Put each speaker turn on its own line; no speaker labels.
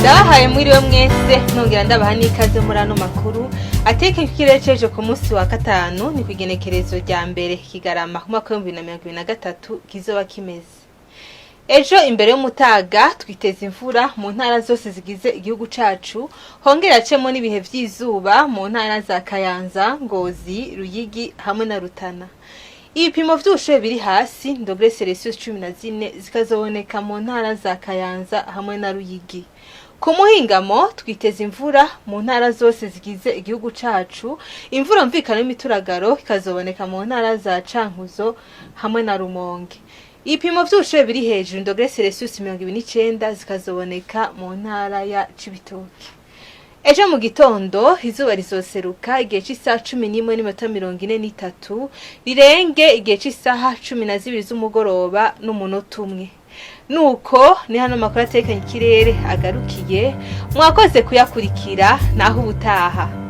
Ndabahaye mwiriwe mwese, nongera ndabaha n'ikaze muri ano makuru ateka ikirere cejo ku munsi wa gatanu, ni kw'igenekerezo rya 1 Kigarama umwaka w'2023 kizoba kimeze. Ejo imbere y'umutaga twiteza imvura mu ntara zose zigize igihugu cacu, hongera hacemwo n'ibihe vy'izuba mu ntara za Kayanza, Ngozi, Ruyigi hamwe na Rutana. Ibipimo vy'ubushuhe biri hasi, degré Celsius 14, zikazoboneka mu ntara za Kayanza hamwe na Ruyigi. Ku muhingamo twiteza imvura mu ntara zose zigize igihugu cacu, imvura mvikano y'imituragaro ikazoboneka mu ntara za Cankuzo hamwe na Rumonge. Ibipimo vy'ubushuhe biri hejuru, degré Celsius 29, zikazoboneka mu ntara ya Cibitoke. Ejo mu gitondo izuba rizoseruka igihe c'isaha 11:43, rirenge igihe c'isaha 12 z'umugoroba n'umunota 1. Nuko ni hano makuru atekanye ikirere agarukiye, mwakoze kuyakurikira, naho ubutaha.